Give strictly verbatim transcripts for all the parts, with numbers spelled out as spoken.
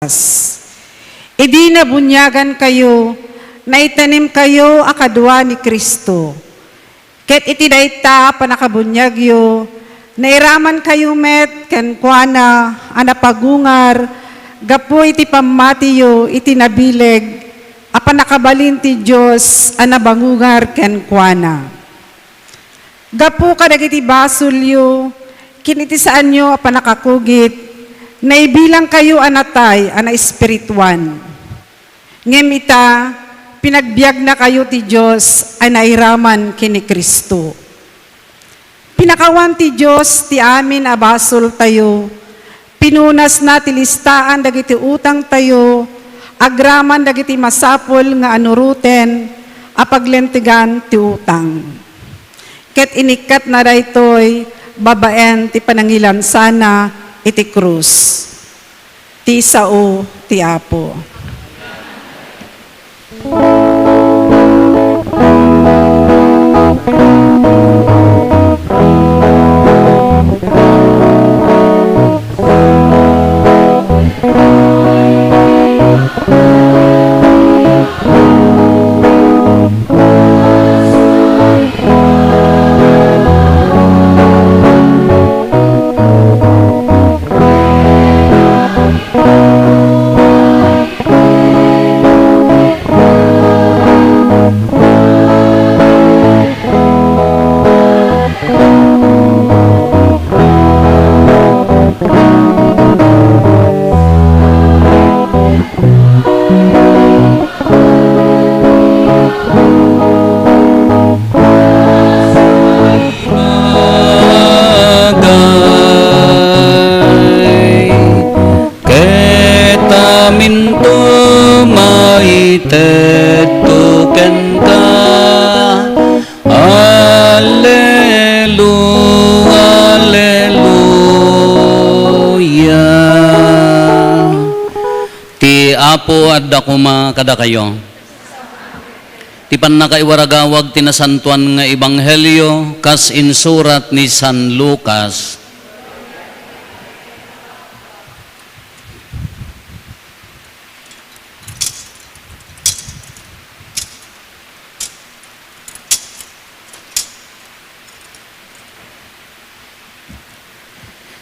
Idi nabuniagankayo, naitanemkayo a kadua ni Cristo. Ket iti dayta a pannakabuniagyo, nairamankayo met kenkuana a napagungar gapu iti pammatiyo iti nabileg a pannakabalin ti Dios a nabangungar kenkuana. Gapu kadagiti basolyo ken iti saanyo a pannakakugit, naibilangkayo a natay a naespirituan. Ngem ita, pinagbiagnakayo ti Dios a nairaman ken ni Cristo. Pinakawan ti Dios ti amin a basoltayo. Pinunasna ti listaan dagiti utangtayo agraman dagiti masapul nga anuroten a paglentegan ti utang. Ket inikkatna daytoy babaen ti panangilansana iti krus. Ti sao ti Apo. Ket aminto maitedto kenka. Allelu-, alleluia. Ti Apo adda koma kadakayo. Ti pannakaiwaragawag ti nasantoan nga ebanghelio kas insurat ni San Lucas.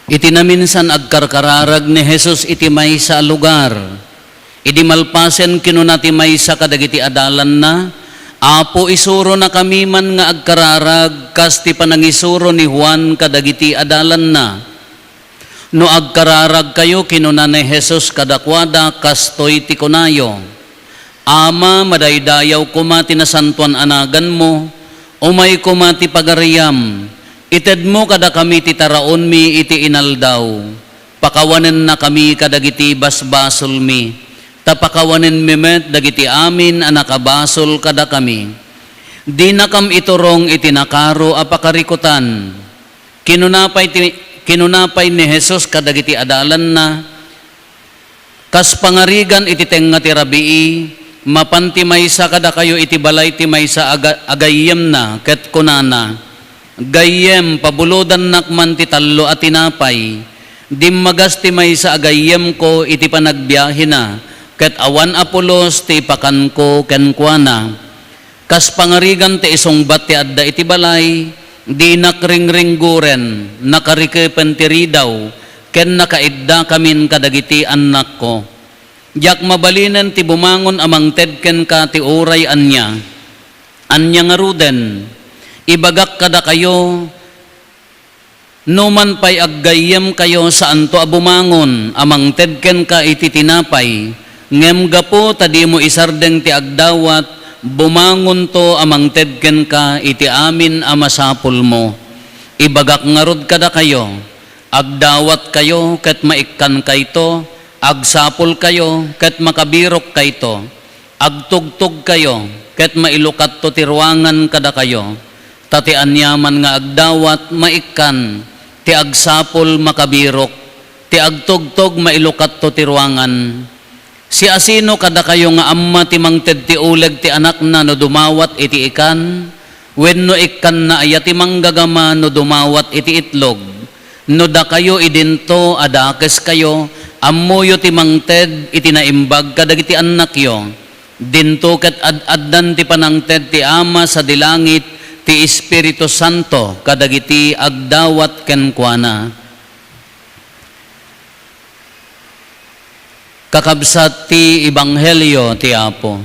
Iti naminsan, agkarkararag ni Jesus iti maysa a lugar. Idi malpasen, kinuna ti maysa kadagiti adalanna, "Apo, isuronakami man nga agkararag kas ti panangisuro ni Juan kadagiti adalanna." "No agkararagkayo," kinuna ni Jesus kadakuada, "kastoy ti kunayo: Ama, madaydayaw koma ti nasantoan a naganmo, umay koma ti pagariam, itedmo kadakami ti taraonmi iti inaldaw, pakawanennakami kadagiti basbasolmi, ta pakawanenmi met dagiti amin a nakabasol kadakami. Dinakam iturong iti nakaro a pakarikutan." Kinuna pay ti, kinuna pay ni Jesus kadagiti adalanna, "Kas pangarigan iti tengnga ti rabii, mapan ti maysa kadakayo iti balay ti maysa a ga-, a gayyemna, ket kunana, 'Gayyem, pabulodannak man ti tallo a tinapay.' Dimmagas ti maysa a gayyemko iti panagbiahena, ket awan a pulos ti ipakanko kenkuana." Kas pangarigan ti isungbat ti adda iti balay, dinak ringringgoren, nakarikepen ti ridaw, ken nakaiddakamin kadagiti annakko. Diak mabalinen ti bumangon a mangted kenka ti uray ania. Ania ngaruden? Ibagak kadakayo, no man pay aggayyemkayo, saanto a bumangon a mangted kenka iti tinapay, ngem gapu ta dimo isardeng ti agdawat, bumangonto a mangted kenka iti amin a masapulmo. Ibagak ngarud kadakayo, agdawatkayo ket maikkankayto, agsapulkayo ket makabirokkayto. Agtugtogkayo, ket mailukatto ti ruangan kadakayo. Ta ti aniaman nga agdawat, maikkan, ti agsapul, makabirok, ti agtugtog, mailukatto ti ruangan. Siasino kadakayo nga amma ti mangted ti uleg ti anakna no dumawat iti ikan? Wenno ikkanna aya ti manggagama no dumawat iti itlog? No dakayo idinto a dakeskayo, Ammoyo ti mangted iti naimbag kadagiti annakyo. Dinto ket ad-addan ti panangted ti Ama sadi langit, ti Espiritu Santo kadagiti agdawat kenkuana. Kakabsat ti Ebanghelio ti Apo.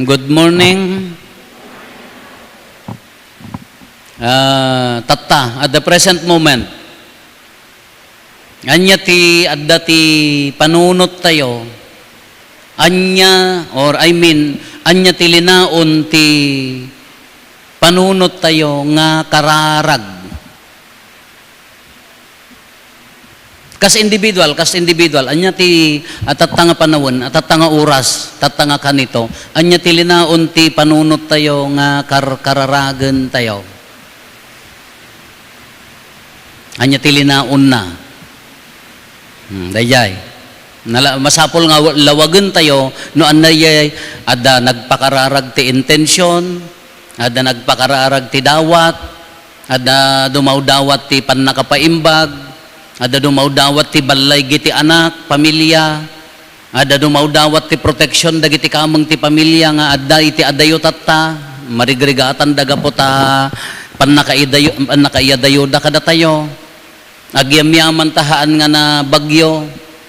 Good morning. Ah, tatta, at the present moment, ania ti adda ti panunottayo? Ania, or I mean, ania ti linaon ti panunottayo nga kararag? Kas individual, kas individual, ania ti, ah, tatta nga panawen, ah, tatta nga oras, tatta nga kanito, ania ti linaon ti panunottayo nga kar-, kararagentayo? Ania ti linaonna? Hmm, daydiay. Nala-, masapul nga wa-, lawagentayo no ania daydiay adda nagpakararag ti intensyon, adda nagpakararag ti dawat, adda dumawdawat ti pannakapaimbag, adda dumawdawat ti ballaygi ti anak, pamilia, adda dumawdawat ti proteksyon dagiti kameng ti pamilia nga adda iti adayo tatta, marigrigatanda gapu ta pannakaidayo-, pannakaiyadayoda kadatayo. Agyamyaman ta haan nga nabagyo,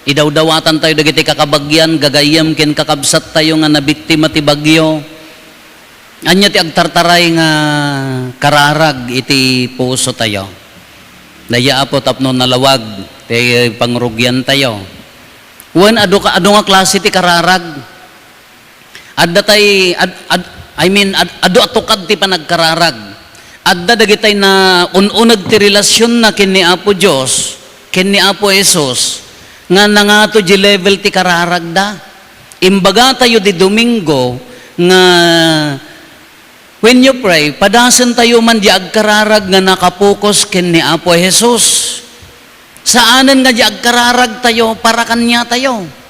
idawdawatantayo dagiti kakabagian, gagayyem ken kakabsattayo nga nabiktima ti bagyo. Ania ti agtartaray nga kararag iti pusotayo? Daydiay, Apo, tapno nalawag ti pangrugiantayo. Wen, adu ka, adu nga klase ti kararag. Adda tay, ad-, ad-, I mean, ad-, adu a tukad ti panagkararag. Adda dagitay naun-uneg ti relasionna ken ni Apo Dios, ken ni Apo Jesus, nga nangato di level ti kararagda. Imbagatayo di Domingo nga when you pray, padasentayo man di agkararag nga nakapokus ken ni Apo Jesus. Saanen nga di agkararagtayo para kaniatayo.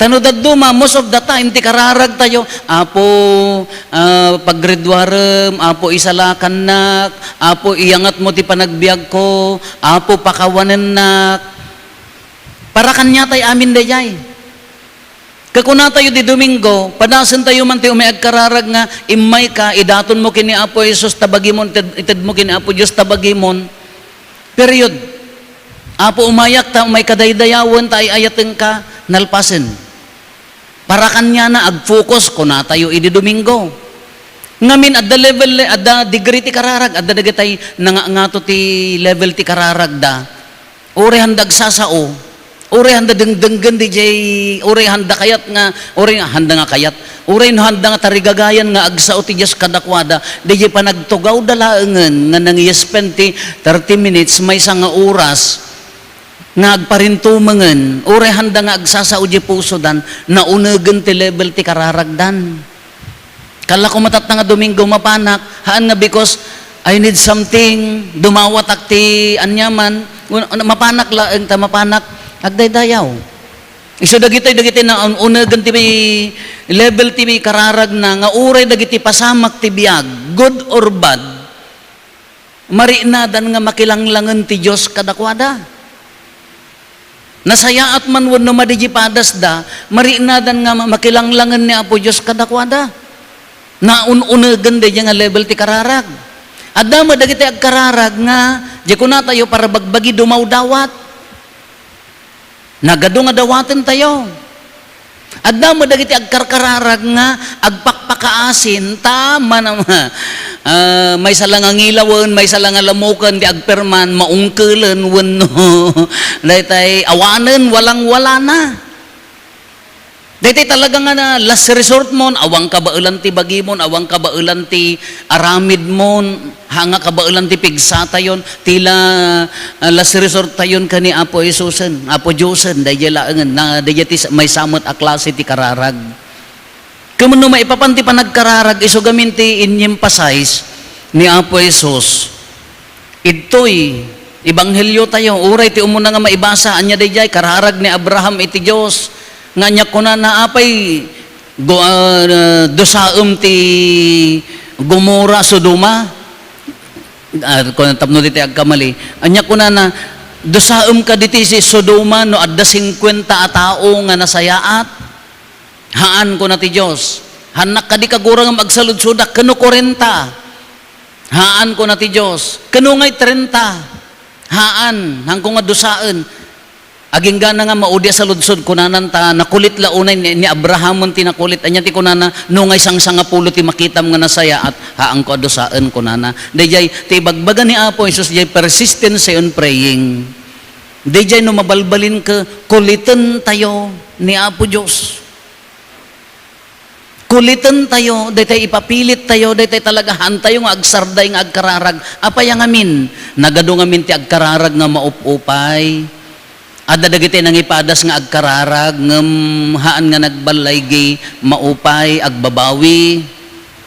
Ta no dadduma, most of the time, ti kararagtayo, "Apo, ah, pagriduarem, Apo, isalakannak, Apo, iyangatmo ti panagbiagko, Apo, pakawanennak." Para kaniatay amin daydiay. Kakunatayo di Domingo, padasentayo man ti umay agkararag nga, "Immayka, idatonmo ken ni Apo Jesus ta bagimon, ited-, itedmo ken ni Apo Dios ta bagimon." Period. "Apo, umayak ta umay kadaydayawen ta ay-ayatenka," nalpasen. Para kaniana, agfocus, kunatayo idi Domingo. Ngamin, adda level, adda degree ti kararag, adda dagitay nangangato ti level ti kararagda. Uray handa agsasao, uray handa dengdenggen didiay, uray handa kayat nga, uray handa nga kayat, uray no handa nga tarigagayan nga agsao ti Dios kadakuada, didiay panagtugawda laengen nga nangispend ti thirty minutes, maysa nga oras, nga agparintumengen, uray handa nga agsasao diay pusodan, naunegen ti level ti kararagdan. Kalla koma tatta nga Domingo, mapanak, haan nga because I need something, dumawatak ti aniaman, un-, un-, mapanak laeng ta mapanak, agdaydayaw. Isu dagitoy, dagiti naun-, unegen ti level ti kararagna nga uray dagiti pasamak ti biag, good or bad, mariknadan nga makilanglangen ti Dios kadakuada. Nasayaat man wenno madi diay padasda, mariknadan nga ma-, makilanglangen ni Apo Dios kadakuada. Naun-unegen daydiay nga level ti kararag. Adda met dagiti agkararag nga, diay kunatayo, para bagbagi dumawdawat. Nagadu nga dawatentayo. Adda met dagiti agkarkararag nga agpakpakaasin, ta man-, ah, maysa la nga ngilawen, maysa la nga lamoken ti agperman, maungkelen wenno daytay awanen, walang-walana. Daytay talaga nga na last resort mon, awan kabaelan ti bagimon, awan kabaelan ti aramidmon, ha nga kabaelan ti pigsatayon, ti la, ah, last resort tayon ken ni Apo Jesusen, Apo Diosen, daydiay laengen, na daydiay ti sa-, maysa met a klase ti kararag. Ket no maipapan ti panagkararag, isu gamin ti in-emphasize ni Apo Jesus. Idtoy ebanghelio tayo, uray ti umuna nga maibasa, ania daydiay, kararag ni Abraham iti Dios, nga ania kunana, apay gu-, ah, dusaem ti Gomora, Sodoma? Ah, kun-, tapno ditoy agkamali. Ania kunana, "Dusaem kadi ti si Sodoma no adda singkuenta a tao nga nasayaat?" "Haan," kuna ti Dios. "Haannak kadi kagurangem agsaludsodak ken no kuarenta?" "Haan," kuna ti Dios. "Ken no ngay trenta?" "Haan, haanko nga dusaen." Agingga nga maudi a saludsod, kunana ta nakulit la unay ni, ni Abraham ti nakulit. Ania ti kunana, "No ngay sangsangapulo ti makitam nga nasayaat, haanko a dusaen," kunana. Dayjay, ti ibagbaga ni Apo Jesus, jay persistence in praying. Dayjay no mabalbalinka, kuliten tayo ni Apo Dios. Kuliten tayo, daytay ipapilit tayo, daytay talaga haan tayo nga agsarday nga agkararag. Apay a ngamin? Nagadu ngamin ti agkararag nga maup-upay. Adda dagiti nangipadas nga agkararag, ngem haan nga nagballaygi, maupay, agbabawi.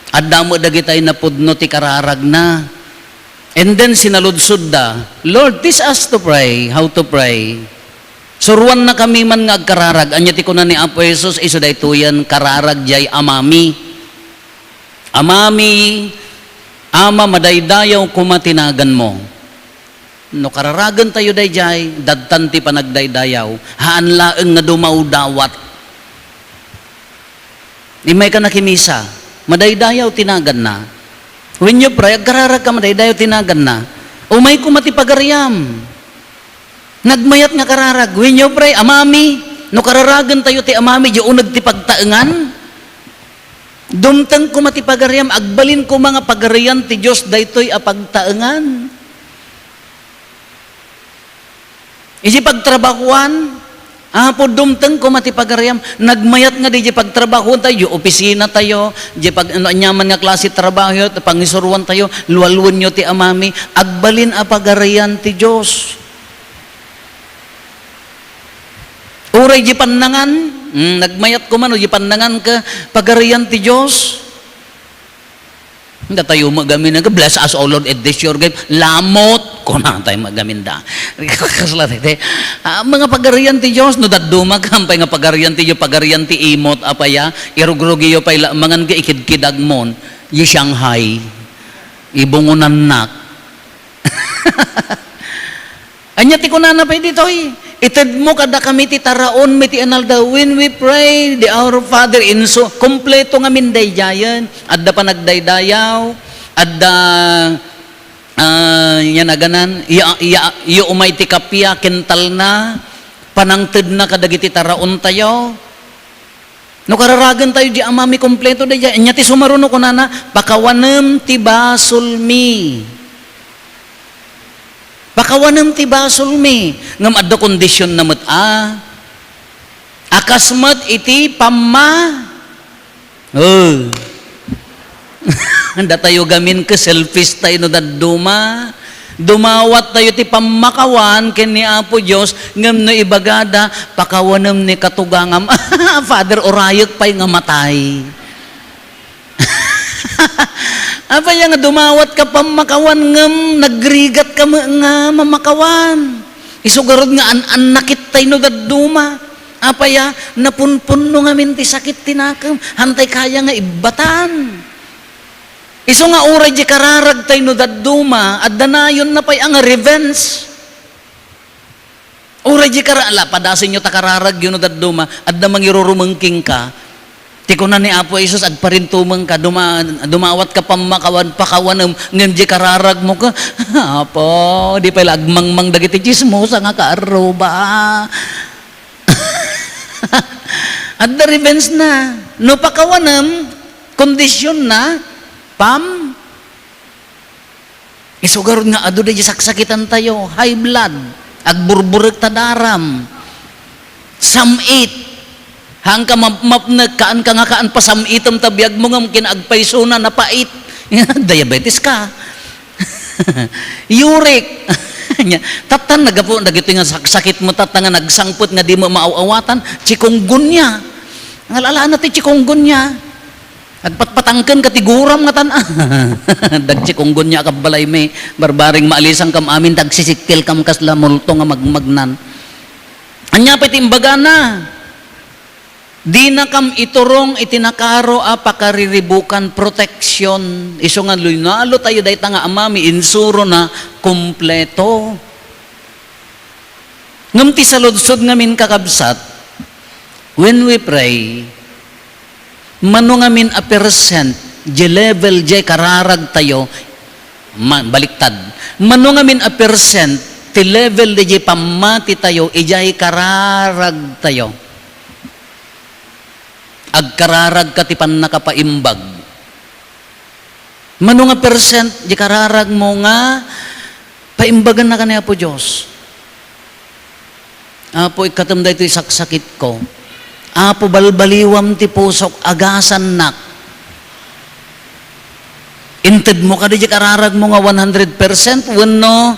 Adda met dagitay napudno ti kararagna. And then, sinaludsodda, "Lord, teach us to pray, how to pray." Suruannakami man nga agkararag. Ania ti kuna ni Apo Jesus? Isu daytoyen, kararag jay Amami. "Amami, Ama, madaydayaw koma ti naganmo." No kararagen tayo dayjay, dadtan ti panagdaydayaw, haan laeng nga dumawdawat. Immayka nakimisa, madaydayaw ti naganna. When you pray, agkararagka, madaydayaw ti naganna. Umay koma ti pagariam. Nagmayat nga kararag. When you pray, Amami, no kararagen tayo ti Amami, di uneg ti pagtaengan. Dumteng koma ti pagariam, agbalin koma nga pagarian ti Dios daytoy a pagtaengan. Iti pagtrabahoan, Apo, dumteng koma ti pagariam. Nagmayat nga di, di pagtrabahoan tayo, di opisina tayo, di pag-, ano, aniaman nga klase trabaho, pangisuruan tayo, lualuenyo ti Amami, agbalin a pagarian ti Dios. Uray di pannangan, mm, nagmayat koma no di pannangan ket pagarian ti Dios. Datayo met gamin nga, "Bless us, O Lord, and this your gift." Lamot, kunatayo met gamin da. Kasla ti, ah, mga pagarian ti Dios, no dadduma, kampay nga pagarian ti Dios, pagarian ti imot, apaya, irugrugiyo pay la, mangan ka ikidkidagmon, yi Shanghai, ibungonannak. Ania ti kunana pay ditoy? "Itedmo kadakami ti taraonmi ti inaldaw." When we pray the Our Father in so, kompleto ngamin daydiayen. Adda panagdaydayaw, adda, ah, yan aganan, ya, ya, ya umay ti kappia, kentalna, panangtedna kadagiti taraontayo. No kararagen tayo di Amami kompleto daydiay. Ania ti sumaruno kunana, "Pakawanem ti basolmi." Pakawanem ti basolmi. Ngem adda kondisionna met a. A kas met iti pamma-, oh. Datayo gamin ket selfish tayo no dadduma. Dumawat tayo ti pammakawan ken ni Apo Dios, ngem no ibagada, "Pakawanem ni katugangam." Father, urayek pay nga matay. Apay nga dumawat ka pammakawan ngem nagrigat ka met nga mamakawan? Isu garud nga an-annakit tay no dadduma. Apay a, napunpunno ngamin ti sakit ti nakem, hantay kaya nga ibbatan. Isu nga uray di kararag tay no dadduma, adda nayonna pay a nga revenge. Uray di kara-, ala, padasenyo ta kararagyo no dadduma, adda mangirurumeng kenka. Ti kuna ni Apo Jesus, "Agparintumengka, duma-, dumawat ka pammakawan, pakawanem, ngem di kararagmo ka." Apo, di pay la agmangmang dagiti chismosa nga kaarruba. Adda revenge na. No pakawanem, kondisionna, pam-, Isu garud nga adu daydi saksakitan tayo, high blood, agburburek ta daram, sam-it, haanka mapmapnek, kaanka nga kaan, pasam-item ta biagmo ngem ken agpaysona, napait. Diabetes ka. Uric. Nya, tattan nagapu dagitoy nga saksakitmo, tattan nga nagsangpet nga dimo maaw-awatan, chikungunya. Nga alala na ti chikungunya. Agpatpatangken ka ti guram nga tan-, dagchikungunya a kabbalaymi, barbareng maalisankam amin, dagsisikkilkam kasla multo nga magmagnan. Ania pay ti imbagana? Dinakam iturong iti nakaro a pakariribukan, protection. Isu nga lunalo tayo dayta nga amami, insurona, kompleto. Ngem ti saludsod ngamin, kakabsat, when we pray, mano ngamin a percent, di level, di kararag tayo, ma-, baliktad. Mano ngamin a percent, ti level, di pammati tayo, idiay kararag tayo. Agkararag ka ti pannakapaimbag. Mano nga percent di kararag mo nga paimbagan na ka ni Apo Dios? Apo, ikkatem daytoy saksakit ko. Apo, balbaliwam ti pusok, agasannak. Inted mo kadi di kararag mo nga one hundred percent wenno,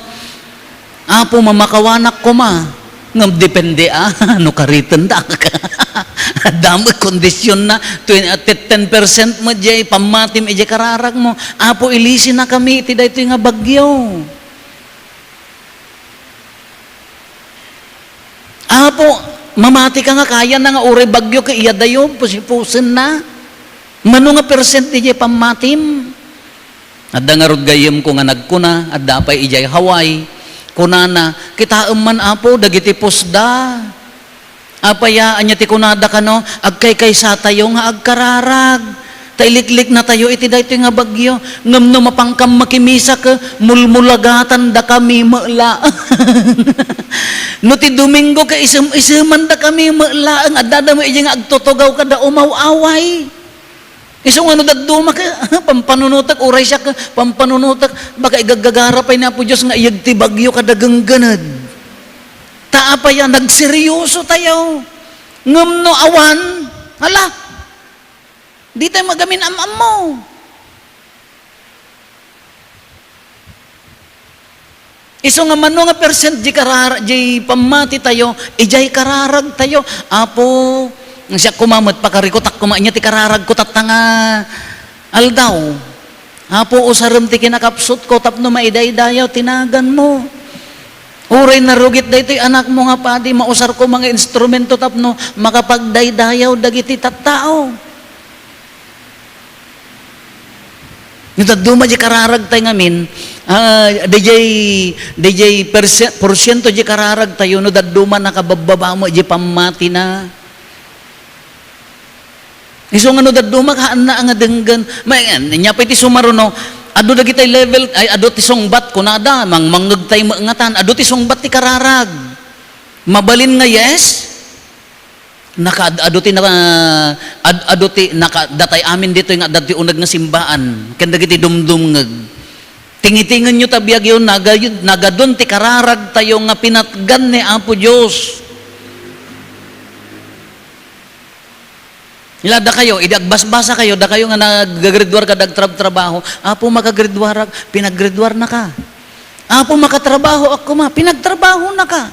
"Apo, mamakawanak koma." Ngem depende, a, no kariten dak. Adda met kondisionna, twen-, ah, te-, ten percent met diay pammatim idiay kararag mo. "Apo, ilisinakami iti daytoy nga bagyo." Apo, mamati ka nga kayana nga uray bagyo ket iyadayo, pusipusenna. Mano nga percent diay pammatim? Adda ngarud gayyemko nga nagkuna, adda pay idiay Hawaii. Kunana, "Kitaem man, Apo, dagiti pusda." Apay a, ania ti kunada kano? Agkaykaysatayo nga agkararag. Ta ilikliknatayo iti daytoy nga bagyo. Ngem no mapankam makimisa ket mulmulagatandakami met laeng. No ti Domingo ket isem-isemandakami met laeng. Addada met idiay nga agtutugaw kada umaw-away. Isu nga no dadduma ket pampanunotek, uray siak ket pampanunotek, baka igaggagara pay ni Apo Dios nga iyeg ti bagyo kada genggened. Ta apay a, nagseryosotayo. Ngem no awan, hala, ditayo magamin-am-ammo. Isu nga mano nga percent di karara-, di pammatitayo, idiay kararagtayo. Apo, siak koma met, pakarikutak koma, ania ti kararagko tatta nga aldaw. Apo, usarem ti kinakapsutko tapno maidaydayaw ti naganmo. Uray narugit daytoy anakmo nga padi, mausar koma nga instrumento tapno makapagdaydayaw dagiti tattao. No dadduma di kararagtay ngamin, ah, daydiay, daydiay perse-, porsiento di kararagtayo, no dadduma nakababbaba met di pammatina. Isu nga no dadduma, haanna nga denggen. Ma-, ania pay ti sumaruno, adu dagitay level, ay, adu ti sungbat, kunada, mangmangngegtay met ngatan, adu ti sungbat ti kararag. Mabalin nga yes, nakaad-adu ti naka-, ad-, adu ti naka-, datay amin ditoy nga adda ti uneg nga simbaan, ken dagiti dumdumngeg. Tingitengenyo ta biagyo, nagayon-, nagadun ti kararagtayo nga pinatgan ni Apo Dios. Ila, dakayo, idi agbasbasakayo, dakayo nga naggraduar kada agtrabtrabaho, "Apo, makagraduarak," pinaggraduarnaka. "Apo, makatrabahoak koma," pinagtrabahonaka.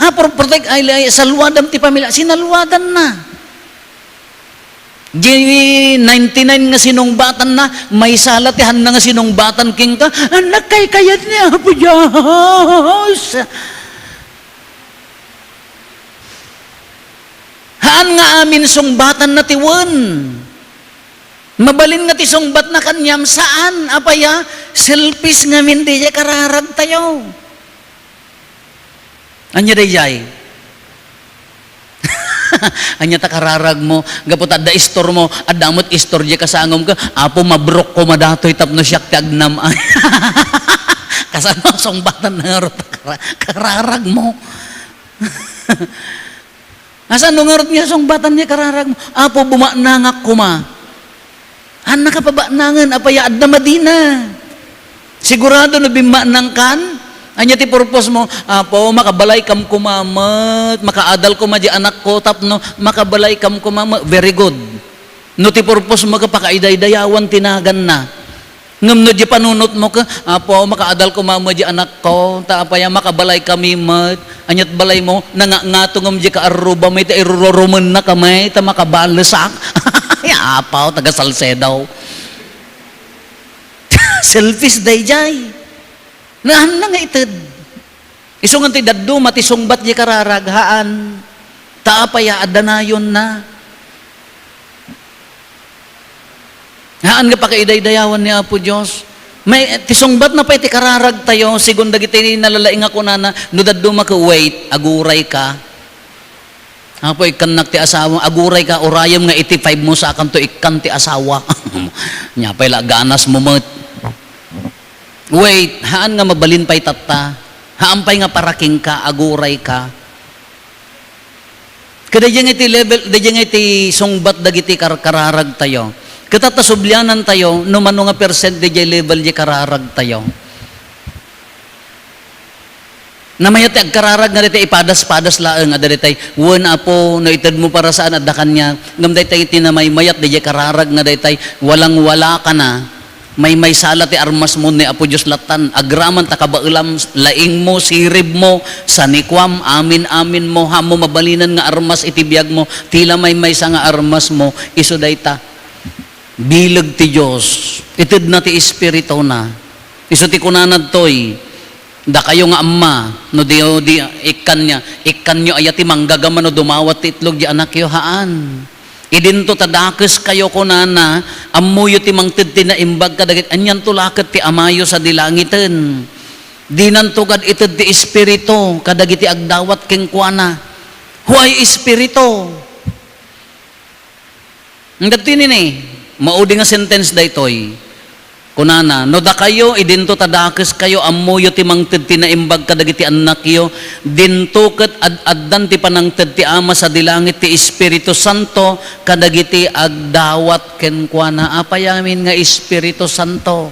"Apo, protect, ay, ay, salwadam ti pamilya," sinalwadanna. Di ninety-nine nga sinungbatanna, maysa la ti haanna nga sinungbatan kenka, "Anak, kaykayat ni Apo Dios." Haan nga amin sungbatanna ti wen. Mabalin nga ti sungbatna kaniam, saan, apay a, selfish ngamin daydiay kararagtayo. Ania daydiay? Ania ta kararagmo? Gapu ta adda istormo, adda met istor diay kasangomko, "Apo, mabrok koma datoy tapno siak ti agnam-ay." Kasano sungbatanna ngarud kara-, kararagmo? Asano ngarud nga sungbatan diay kararagmo? "Apo, bumaknangak koma." Haannaka pabaknangen, apay a, adda madina. Sigurado no bimmaknangkan, ania ti purpose mo? "Apo, makabalaykam koma met, makaadal koma di anakko tapno makabalaykam koma met." Very good. No ti purpose mo, ket pakaidaydayawan ti naganna. Ngem no di panunotmo ket, "Apo, makaadal koma met di anakko, ta apay a, makabalaykami met." Aniat balaymo, nangangato ngem di kaarrubam iti irururumennakami, ta makabalesak. Ay, Apo, taga Salcedo. Selfish daydiay. Naanna nga ited. Isu ngan ti dadduma ti sungbat di kararag, haan. Ta apay a, adda nayonna. Haan nga pakaidaydayawan ni Apo Dios. May, ti sungbatna pay ti kararagtayo, sigun dagiti nalalaing nga kunana, no dadduma ka, wait, aguray ka. Apo, ikkannak ti asawa, aguray ka, urayem nga iti five mo, sakanto ikkan ti asawa. Nia pay la, ganas mo met. Wait, haan nga mabalin pay tatta. Haan pay nga para kenka, aguray ka. Ket daydiay nga iti level, daydiay nga iti sungbat dagiti kar-, kararagtayo. Ket ta sublianantayo no mano nga percent daydiay level di kararagtayo. Namayat ti agkararag nga daytay ipadas-padas laeng, adda daytay, "Wen, Apo, no itedmo para saan, adda kaniak." Ngem daytay iti namaymayat daydiay kararag nga daytay, walang-wala ka na. Maymaysa la ti armasmo ni Apo Dios lattan. Agraman ta kabaelam, laingmo, siribmo, sanikuam, amin-aminmo, haanmo mabalinen nga armas iti biagmo. Ti la maymaysa nga armasmo, isu dayta. Bileg ti Dios. Itedna ti Espirituna. Isu ti kunana ditoy, "Dakayo nga amma, no di, di, ikkannya, ikkanyo aya ti manggagama no dumawat ti itlog di anakyo?" Haan. Idinto ta dakeskayo, kunana, ammoyo ti mangted ti naimbag kadagiti, anianto la ket ti Amayo sadi langiten. Dinanto kad ited ti Espiritu kadagiti agdawat kenkuana. Huay Espiritu. Dagitoy nini, maudi nga sentence daytoy. Kunana, "No dakayo, idinto ta dakeskayo, ammoyo ti mangted ti naimbag kadagiti annakyo, dinto ket ad-addan ti panangted ti Ama sadi langit, ti Espiritu Santo, kadagiti agdawat kenkuana." Apay amin nga Espiritu Santo?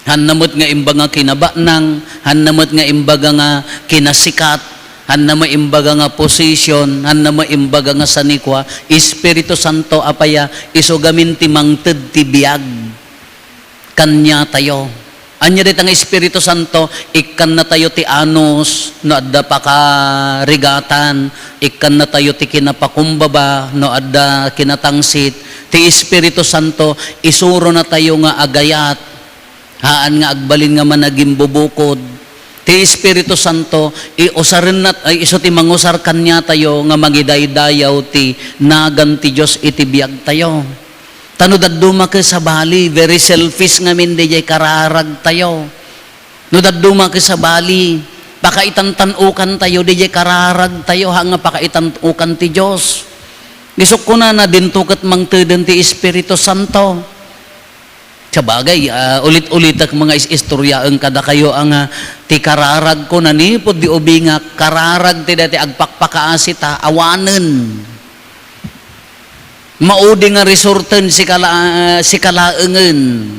Hanna met nga imbaga nga kinabanang, hanna met nga imbaga nga kinasikat, hanna met imbaga nga position, hanna met imbaga nga sanikua, Espiritu Santo, apay a, isu gamin ti mangted ti biag kaniatayo. Ania dayta nga Espiritu Santo? Ikkannatayo ti anus no adda pakarigatan, ikkannatayo ti kinapakumbaba no adda kinatangsit. Ti Espiritu Santo, isuronatayo nga agayat. Haan nga agbalin nga managimbubukud. Ti Espiritu Santo, i-, usarenna, ay, isu ti mangusar kaniatayo nga mangidaydayaw ti nagan ti Dios iti biagtayo. Ta no dadduma ket sabali, very selfish ngamin daydiay kararagtayo. No dadduma ket sabali, pakaitantan-okantayo daydiay kararagtayo, haan nga pakaitan-okan ti Dios. Isuna kunana, dinto ket mangteden ti Espiritu Santo. Sabagay, ah, ulit-ulitek nga is-, istoryaen kadakayo a nga ti kararagko nanipud di ubingak, kararag ti dayta agpakpakaasita, awanen. Maudi nga resorten, sika la-, sika laengen.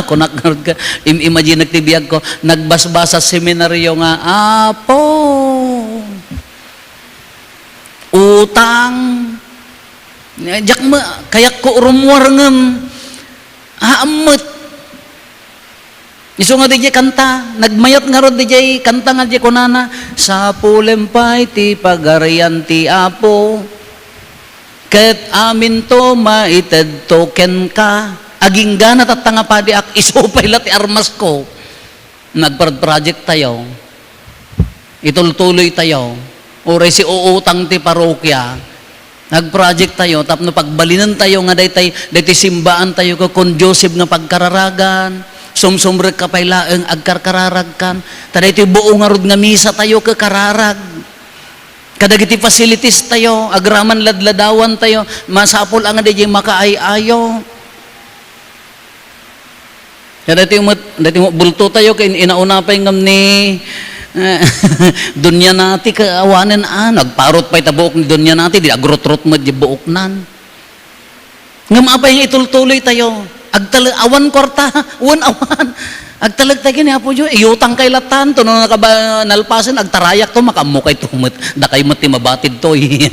Kunak ngarud ka, im-, imaginek ti biagko, nagbasbasa seminaryo nga, "Apo, utang." Diak ma-, kayatko rummuar ngem, haan met. Isu nga diay kanta, nagmayat ngarud diay kanta nga diay kunana, "Sapulem pay ti Pagarian ti Apo, ket aminto maitedto kenka." Aginggana tatta nga padiak, isu pay la ti armasko. Nagpro-, project tayo. Itultuloy tayo. Uray si uutang ti parokia, nag-project tayo, tapno pagbalinen tayo nga daytay, daytay simbaan tayo ko conducive nga pagkararagan, sumsumrek ka pay laeng, agkarkararagkan. Ta daytoy buo ngarud nga misa tayo, kakararag. Kadagiti facilities tayo, agraman ladladawan tayo, masapul a nga dayjay makaay-ayo. Kadaytoy met, daytoy met bulto tayo, ken inauna pay ngem ni, eh, Doña Nati, kaawanen, ah, nagparot pay ta buok ni Doña Nati, di agrutrot met di buoknan. Ngem apay nga itultuloy tayo? Agtale-, awan kuarta, wen awan. Agtalek tayo ni Apo Dios, iutang kay latan, to no nakaba-, nalpasen, agtarayak to, makaammo kay to met, dakay met ti mabatid to, eh.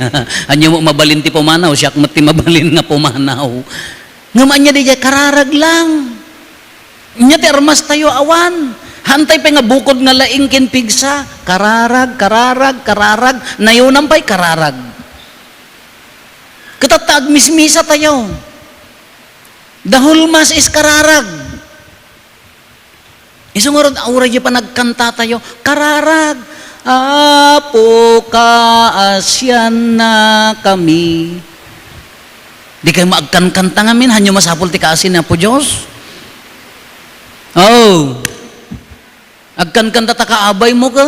Ania mo mabalin ti pumanaw, siak met ti mabalin nga pumanaw. Ngem ania diay kararag lang. Ania ti armas tayo awan. Hantay pay nga bukod nga laing ken pigsa. Kararag, kararag, kararag. Nayonam pay kararag. Ket ta agmismisa tayo. The whole mass is kararag. Isu ngarud, uray diay panagkantatayo, kararag, "Apo, kaasiannakami." Di kay maagkankanta ngamin, hanyo masapul ti kaasi ni Apo Dios? Oh. Agkankanta ta kaabaymo ka.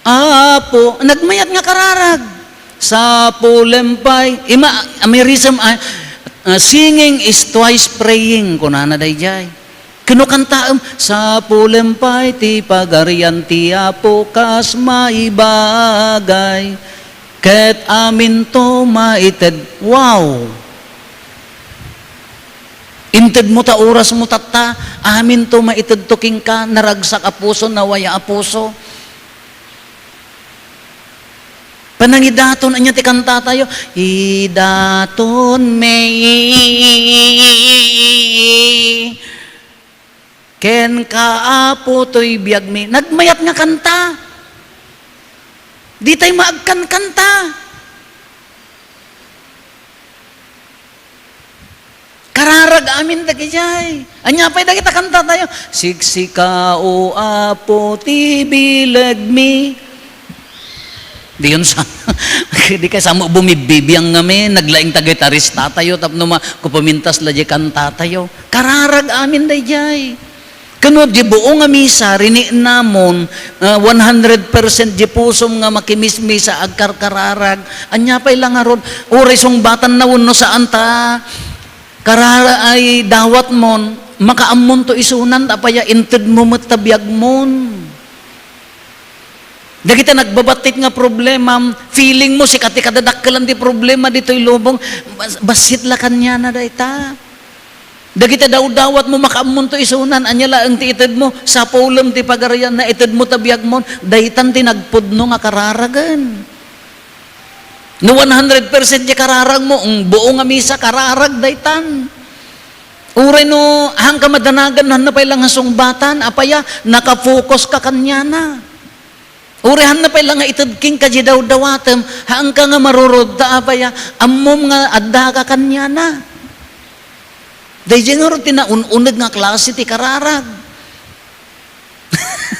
Apo, nagmayat nga kararag. Sapulem pay. Ima, Amerism, ah, ah, singing is twice praying, kunana daydiay. Kano kantaem, "Sapulem pay ti pagarian ti Apo kas maibagay, ket aminto maited." Wow! Intedmo ta orasmo tatta, aminto maitedto kenka, naragsak a puso, nawaya a puso. Panangidaton, ania ti kantatayo? Idaton mi kenka, Apo, toy biagmi. Nagmayat nga kanta. Ditay maagkankanta. Kararag amin dagijay. Ania pay dagita kantatayo? "Siksika, O Apo, ti bilegmi." Diyon sa, di kay samo bumibibiang ngamin, naglaing ta gitaristatayo, tapno ma-, kupumintas la di kantatayo. Kararag amin dayjay. Kano di buo nga misa, riniknamon, ah, one hundred percent di pusom nga makimismisa, agkarkararag. Ania pay la ngarud, uray sungbatanna wenno saan ta karara-, ay dawatmon, makaammonto isunan, apay a intedmo met ta biagmon. Dagiti nagbabattit nga problema, feeling mo, sika ti kadadakkelan ti problema ditoy lubong, bas-, bassit la kaniana dayta. Dagiti dawdawatmo, makaammonto isunan, ania laeng ti itedmo, sapulem ti pagarian, naitedmo ta biagmon, daytan ti nagpudno nga kararagen. No one hundred percent ti kararagmo, ang buo nga misa, kararag daytan. Uray no, haanka madanagan, no, hanna pay la nga sungbatan, apay a, nakafokus ka kaniana. Uray hanna pay la nga ited kenka di dawdawatem, haanka nga marurod ta apay a, ammom nga addaka kaniana. Daydiay ngarud ti naun-uneg nga klase ti kararag.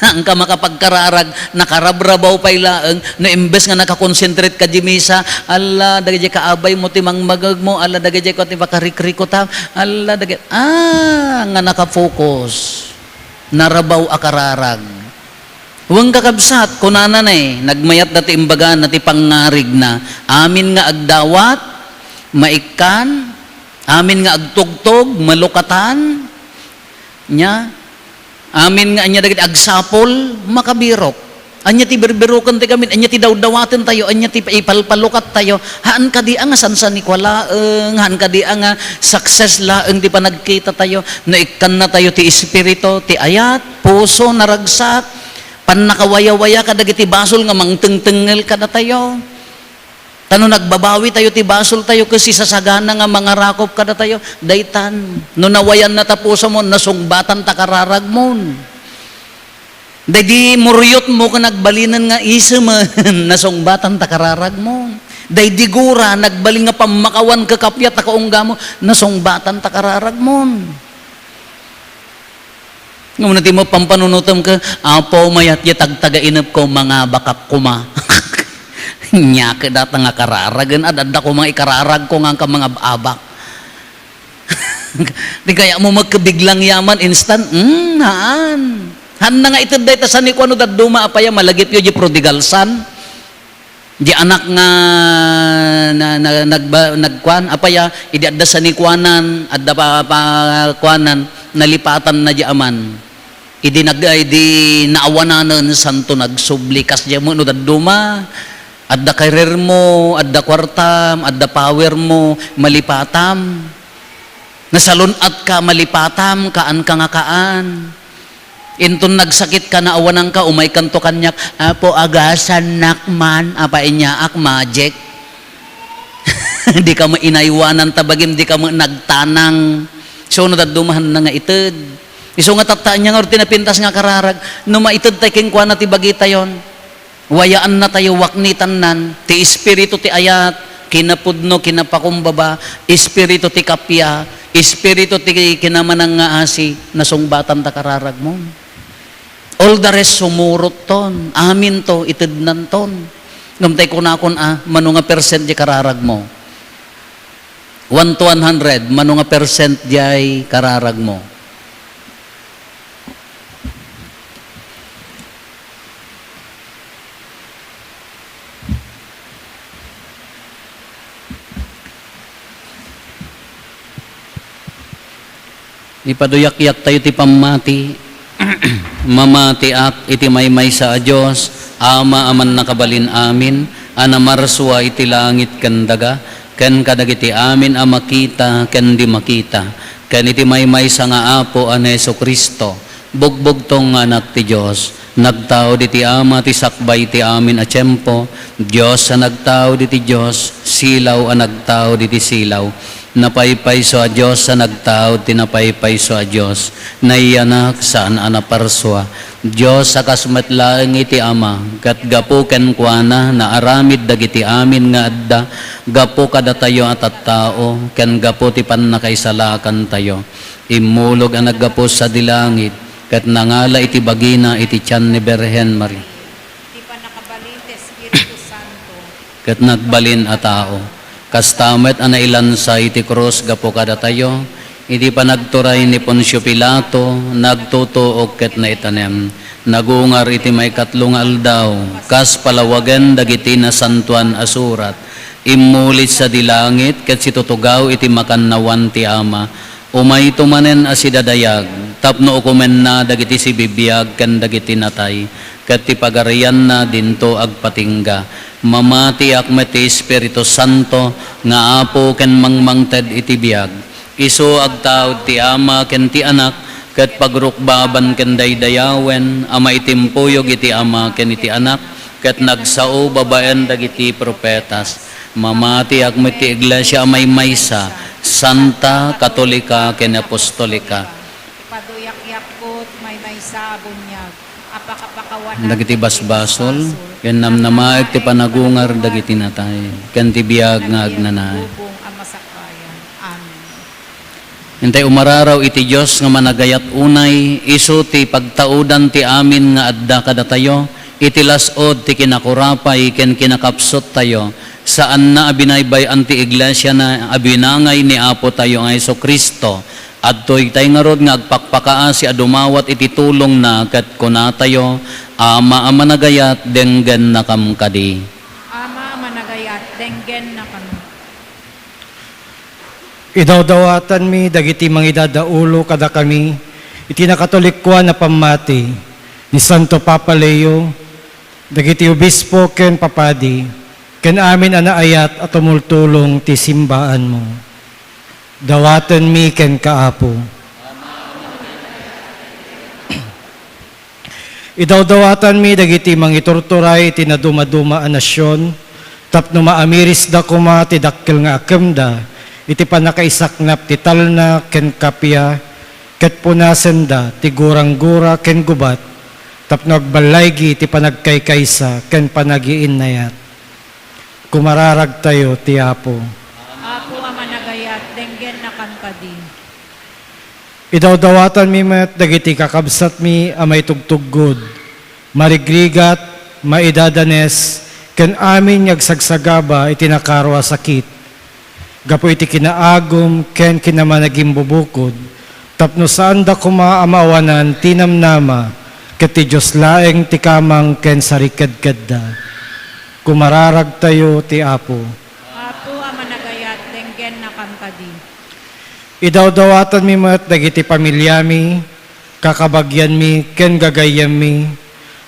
Haanka makapagkararag, nakarabrabaw pay laeng, no imbes nga nakakonsentrate ka di misa, ala, dagiti kaabaymo ti mangmagegmo, ala, dagiti ko ti makarikrikutam, ala, dagiti, ah, nga nakafokus. Narabaw a kararag. Wen, kakabsat, kunana ne, nagmayat dati imbagana ti pangngarigna. Amin nga agdawat, maikkan, amin nga agtugtog, malukatan, nia, amin nga ania dagiti agsapul, makabirok. Ania ti birbiroken ti gamin, ania ti dawdawaten tayo, ania ti ipalpalukat tayo. Haan kadi a nga sansanikua laeng, haan kadi a nga success laeng ti panagkita tayo. No ikkanna tayo ti espiritu, ti ayat, puso, naragsak, pannakawayawaya kadagiti basol nga mangtengtengngel kadatayo. Ta no nagbabawi tayo ti basol tayo ket sisasagana nga mangarakop kadatayo, daytan. No nawayanna ta pusomon, nasungbatan ta kararagmon. Daydi muryotmo ken nagbalinen nga isemen, nasungbatan ta kararagmon. Daydi gura, nagbalin nga pammakawan ket kappia ta kaunggamo, nasungbatan ta kararagmon. Ngem no ti mapampanunotem ket, "Apo, mayat diay tagtagainepko, mangabakak koma." Nia ket dayta nga kararagen, ad-adda koma nga ikararagko nga mangab-abak. Di kayatmo met ket biglang yaman, instant? Hmm, haan. Hanna nga ited dayta sanikua no dadduma, apay a, malagipyo diay prodigal son. Di anak nga na, na, nagba-, nagkuan, apay a, idi adda sanikuanan, adda pa, pa, kuanan, nalipatanna di aman. Idi nag-, idi naawananen, santo nagsubli, kasdiay met no dadduma, adda career mo, adda kuartam, adda power mo, malipatam. Nasalun-atka, malipatam, kaanka nga kaan. Inton nagsakitka, naawananka, umaykanto kaniak, "Apo, agasannak man." Apay nia, ak magic. Dika met inaywanan ta bagim, dika met nagtanang. Isu no dadduma, hanna nga ited. Isu nga tatta, ania ngarud ti napintas nga kararag? No maited tay kenkuana ti bagitayon. Wayaannatayo, waknitannan, ti espiritu ti ayat, kinapudno, kinapakumbaba, espiritu ti kappia, Espiritu ti kinamanang nga asi, nasungbatan ta kararagmo. All the rest, sumurotton. Aminto, itednanton. Ngem tay kunakon a, mano nga percent diay kararagmo? One to one hundred, mano nga percent diay kararagmo? Ipaduyakyak tayo ti pammati. Mamatiak iti maymaysa a Dios, Ama a mannakabalin amin, a namarsua iti langit ken daga, ken kadagiti amin a makita ken di makita, ken iti maymaysa nga Apo a ni Jesu-Cristo, bugbugtong nga Anak ti Dios, nagtaud iti Ama ti sakbay ti amin a tiempo, Dios a nagtaud iti Dios, silaw a nagtaud iti silaw. Napaypayso a Dios a nagtaud ti napaypayso a Dios, naiyanak saan a naparsua. Dios a kas met laeng iti Ama, ket gapu kenkuana naaramid dagiti amin nga adda, gapu kadatayo a tattao, ken gapu ti pannakaisalakantayo. Immulog a naggapu sadi langit, ket nangala iti bagina iti tian ni Birhen Maria. Ti pannakabalin ti Espiritu Santo. Ket nagbalin a tao. Kasta met a nailansa iti krus gapu kadatayo, iti panagturay ni Poncio Pilato, nagtutuok ket naitanem. Nagungar iti maikatlo nga aldaw, kas palawagen dagiti nasantoan a surat. Immuli sadi langit ket situtugaw iti makannawan ti Ama. Umayto manen a sidadayag, tapno ukomenna dagiti sibibiag ken dagiti natay, ket ti pagarianna dinto agpatingga. Mamatiak met ti Espiritu Santo nga Apo ken mangmangted iti biag. Isu agtaud ti Ama ken ti Anak, ket pagrukbaban ken daydayawen a maitimpuyog iti Ama ken iti Anak, ket nagsao babaen dagiti profetas. Mamatiak met ti Iglesia a maymaysa, santa, katolika, ken apostolika. Ipaduyakyak met ti maymaysa a buniag a pakapakawanan dagiti basbasol, ken namnamaek ti panagungar dagiti natay, ken ti biag nga agnanayon. Bubong a masakbayan. Amen. Intay umararaw iti Dios nga managayat unay, isu ti pagtaudan ti amin nga adda kadatayo, iti las-ud ti kinakurapay ken kinakapsuttayo, saanna a binaybay-an ti iglesiana a binangay ni Apotayo nga Jesu-Cristo. Adtoy tay ngarud nga agpakpakaasi a dumawat iti tulongna ket kunatayo, Ama a managayat, denggennakam kadi. Ama a managayat, denggennakam. Idawdawatanmi dagiti mangidadaulo kadakami iti nakatolikkuan a pammati ni Santo Papa Leo, dagiti obispo ken papadi, ken amin a naayat a tumultulong ti simbaanmo. Dawatenmi kenka, Apo. Idawdawatanmi dagiti mangiturturay iti nadumaduma a nasion, tapno maamirisda koma ti dakkel nga akemda iti pannakaisaknap ti talna ken kappia, ket punasenda ti guranggura ken gubat, tapno agballaygi ti panagkaykaysa ken panagiinnayat. Kumararagtayo ti Apo. Apo a managayat, denggennakam kadi. Idawdawatanmi met dagiti kakabsatmi a maitugtuggod, marigrigat, maidadanes, ken amin nga agsagsagaba iti nakaro a sakit, gapu iti kinaagum ken kinamanagimbubukud, tapno saanda koma a maawanan ti namnama, ket ti Dios laeng ti kamang ken sarikedkedda. Kumararagtayo ti Apo. Apo a managayat, denggennakam kadi. Idawdawatanmi met dagiti familiami, kakabagianmi, ken gagayyemmi,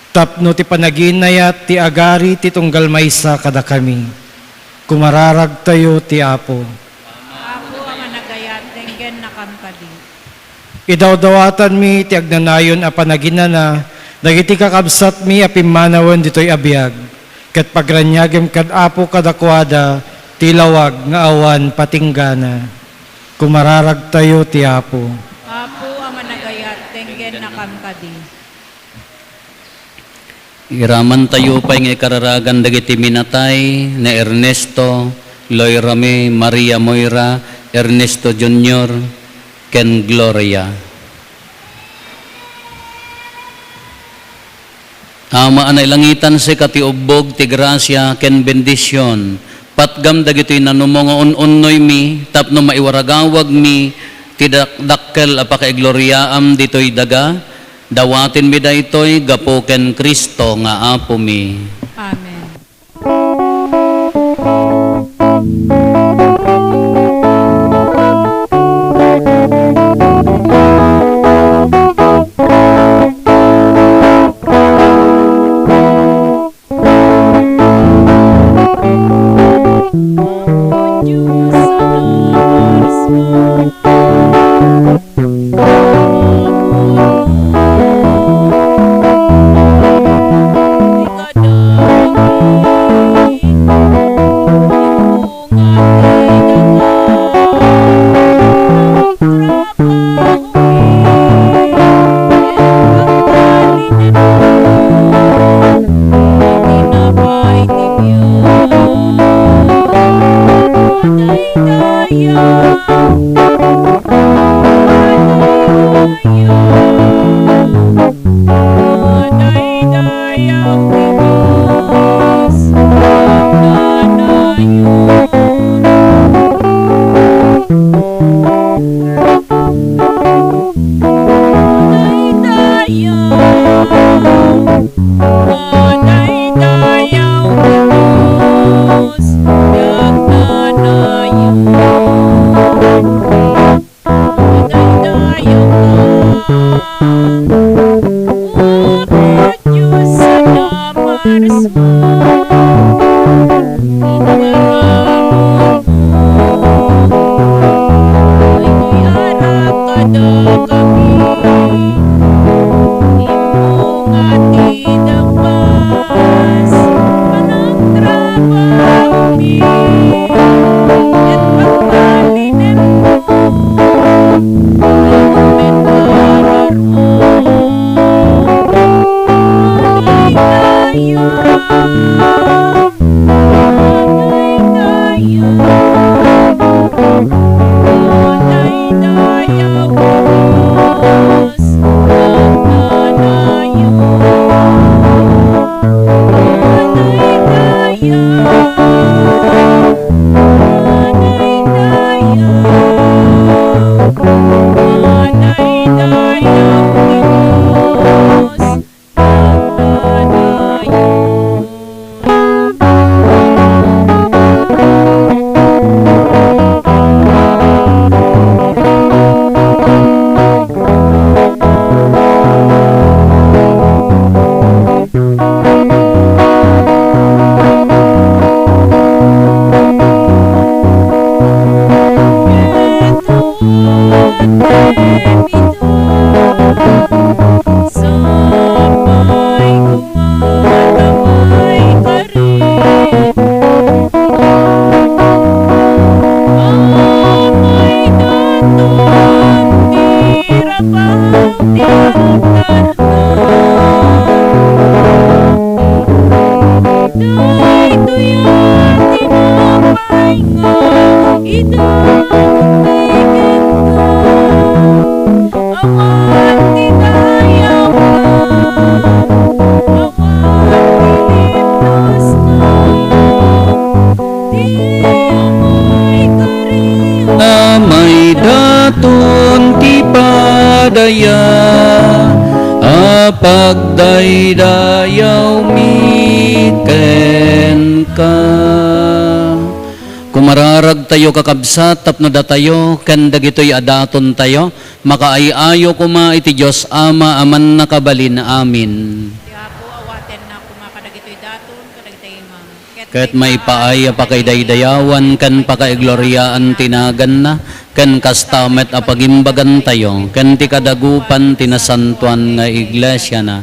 tapno ti panagiinnayat ti agari ti tunggal maysa kadakami. Kumararagtayo ti Apo. Apo a managayat, denggennakam kadi. Idawdawatanmi ti agnanayon a panaginana dagiti kakabsatmi a pimmanawen ditoy a biag, ket pagraniagem kad Apo kadakuada ti lawag nga awan patinggana. Kumararagtayo ti Apo. Apo a managayat, denggennakam kadi. Iramantayo pay nga ikararagan dagiti minatay, ni Ernesto, Loy Rami, Maria Moira, Ernesto Junior, ken Gloria. Ama a nailangitan, sika ti ubbog ti grasia ken bendision. Patgam dagitoy nanumo nga un-unnoymi tapno maiwaragawagmi ti dakdakkel a pakaigloriaam ditoy daga. Dawatenmi daytoy gapu ken Cristo nga Apomi. Amen. Daytoy a tinapay nga idaton mi kenka, awan ti dayawna, awan ti liplosna, ti amay karia. Amay daton ti padaya a pagdaydayawmi kenka. Kumararagtayo, kakabsat, tapno datayo ken dagitoy a datontayo makaay-ayo koma iti Dios Ama a mannakabalin. Amen. Ti Apo awatenna koma kadagitoy daton, kadagitoy imam. Ket maipaay a pakaidaydayawan ken pakaigloriaan ti naganna, ken kasta met a pagimbagantayo ken ti kadagupan ti nasantoan nga iglesiana.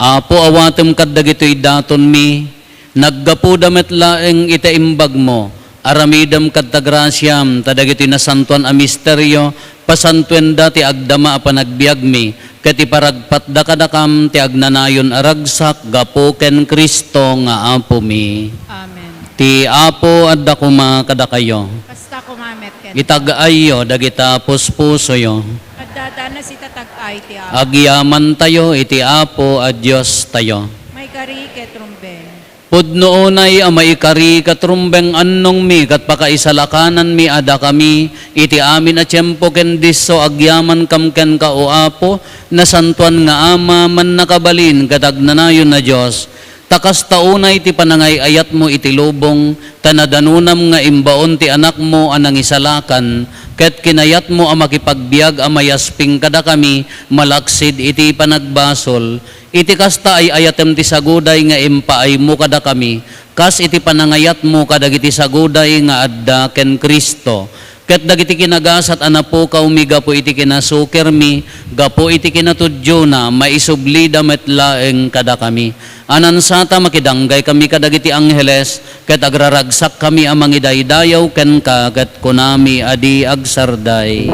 Apo, awatem kad dagitoy datonmi, naggapuda met laeng iti imbagmo. Aramidem kad ta grasiam, ta dagitoy nasantoan a misterio, pasantuenda ti agdama a panagbiagmi, ket iparagpatda kadakam ti agnanayon a ragsak gapu ken Cristo nga Apomi. Amen. Ti Apo adda koma kadakayo. Kasta koma met Itag-ayyo dagita puspusoyo. Adda ta nasitatag-ay ti Apo. Agyamantayo iti Apo a Diostayo. Maikari ket rumbeng. Pudno unay a maikari ket rumbeng, annongmi ket pakaisalakananmi a dakami iti amin a tiempo ken disso agyamankam kenka, O Apo, nasantoan nga Ama, mannakabalin ket agnanayon a Dios. Ta kasta unay ti panangay-ayatmo iti lubong, ta nadanonam nga imbaon ti Anakmo a nangisalakan, ket kinayatmo a makipagbiag a mayasping kadakami malaksid iti panagbasol. Iti kasta, ay-ayatem ti saguday nga impaaymo kadakami, kas iti panangayatmo kadagiti saguday nga adda ken Cristo. Ket dagiti kinagasat a napukawmi gapu iti kinasukirmi, gapu iti kinatudiona, maisublida met laeng kadakami. Anansata, makidanggay kami kadagiti angheles, ket agraragsak kami a mangidaydayaw kenka, ket kunami a di agsarday.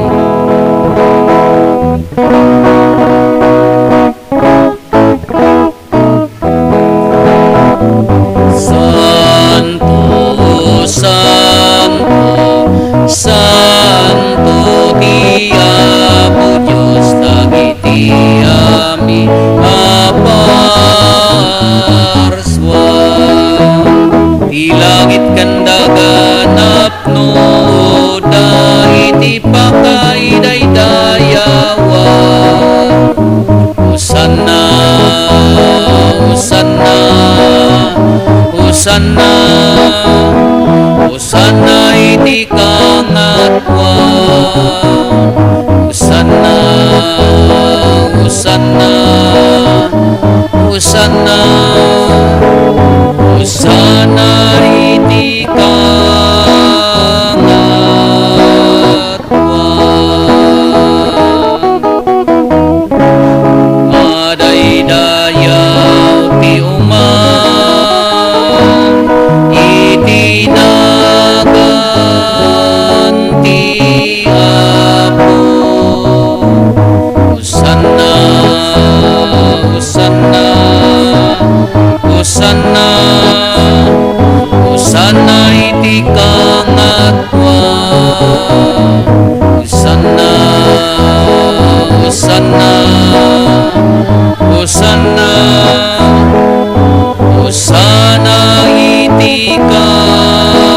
Santo, santo, santo ti Apo Dios dagiti amin a parsua. Ti langit ken daga napnoda iti pakaidaydayawan. Hosanna, Hosanna, Hosanna, Hosanna iti kangatoan. Hosanna, Hosanna, Hosanna, Hosanna iti kangatoan. Madaydayaw ti uma iti nagan ti Apo. Hosanna, Hosanna, Hosanna, Hosanna iti kangatoan. Hosanna, Hosanna, Hosanna, Hosanna iti kangatoan.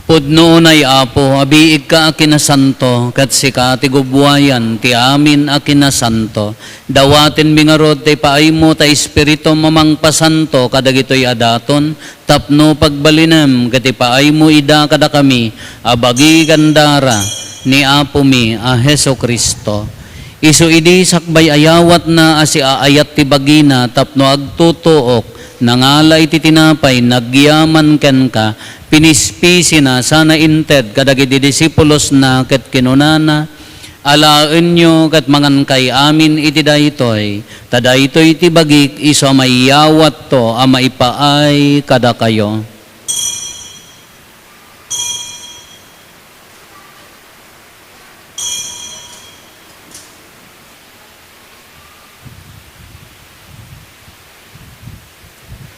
Pudno unay, Apo, a biigka a kinasanto, ket sika ti gubbuayan ti amin a kinasanto. Dawatenmi ngarud ti paaymo ta Espiritum a mangpasanto kadagitoy a daton, tapno pagbalinem ket ipaaymo ida kadakami a bagi ken dara ni Apomi a Jesu-Cristo. Isu idi sakbay ayawatna a siaayat ti bagina tapno agtutuok, nangala iti tinapay, nagyaman kenka, pinispisina sana inted kadagiti disipulosna ket kinunana, "Alaenyo ket mangankay amin iti daytoy, ta daytoy ti bagik isu a maiyawatto a maipaay kadakayo."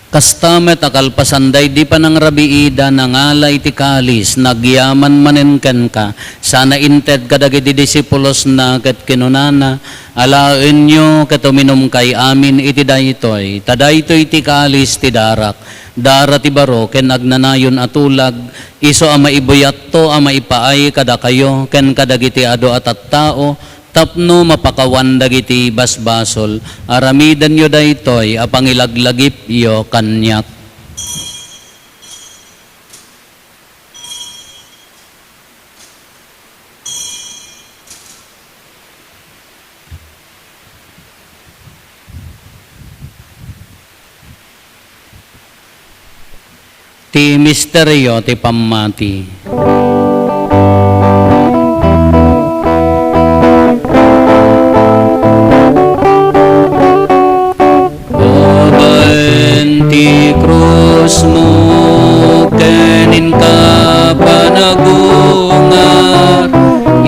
Kasta met a kalpasan daydi panangrabiida, nangala iti kalis, nagyaman manen kenka, sana inted kadagiti disipulosna ket kinunana, "Alaenyo ket uminumkay amin iti daytoy, ta daytoy ti kalis ti darak, dara ti baro ken agnanayon a tulag, isu a maibuyatto a maipaay kadakayo ken kadagiti adu a tattao, tapno mapakawan dagiti basbasol. Aramidenyo daytoy a pangilaglagipyo kaniak." Ti misterio ti pammati. Babaen ti krusmo ken inka panagungar,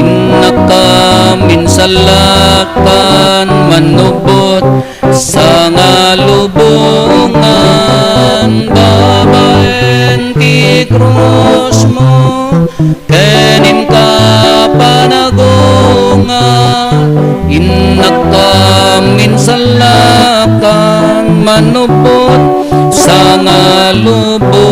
innakam insallakan mannubbot, sangalubong Salakan manupot sangalubongan.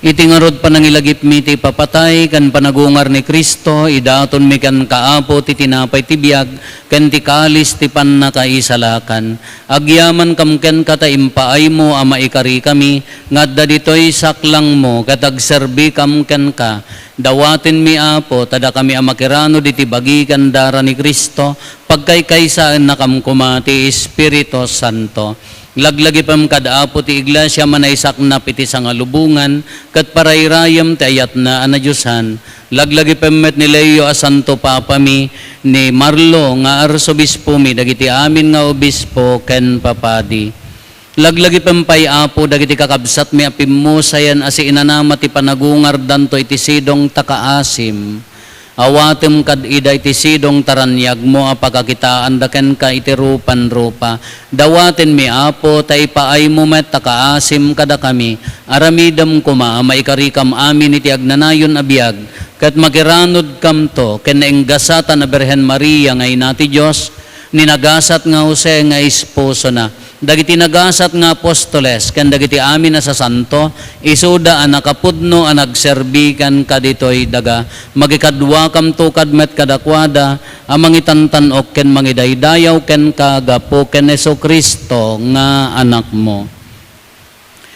Iti ngarud panangilagipmi ti ipapatay ken panagungar ni Cristo, idatonmi kenka, Apo, ti tinapay ti biag ken ti kalis ti pannakaisalakan. Agyamankam kenka ta impaaymo a maikarikami nga adda ditoy saklangmo ket agserbikam kenka. Dawatenmi, Apo, ta dakami a makiranod iti bagi ken dara ni Cristo, pagkaykaysaennakam koma ti Espiritu Santo. Laglagipem kad Apo ti Iglesia a manaisaknap iti sangalubongan ket parairayem ti ayatna a nadiosan. Laglagipem met ni Leo a Santo Papami, ni Marlo nga Arsobispomi, dagiti amin nga obispo ken papadi. Laglagipem pay, Apo, dagiti kakabsatmi a pimmusayen a siinanama ti panagungardanto iti sidong ta kaasim. Awatem kad ida iti sidong ta raniagmo a pakakitaanda kenka iti rupan-rupa. Dawatenmi, Apo, ta ipaaymo met ta kaasim kadakami. Aramidem koma a maikarikam amin iti agnanayon a biag, ket makiranudkamto ken nainggasatan a Birhen Maria nga ina ti Dios, ni nagasat nga Jose nga esposona, dagiti nagasat nga apostoles, ken dagiti amin a sasanto, isuda a nakapudno a nagserbi kenka ditoy daga. Makikaduakamto kad met kadakuada a mangitantan-ok ken mangidaydayaw kenka gapu ken Jesu-Cristo nga Anakmo.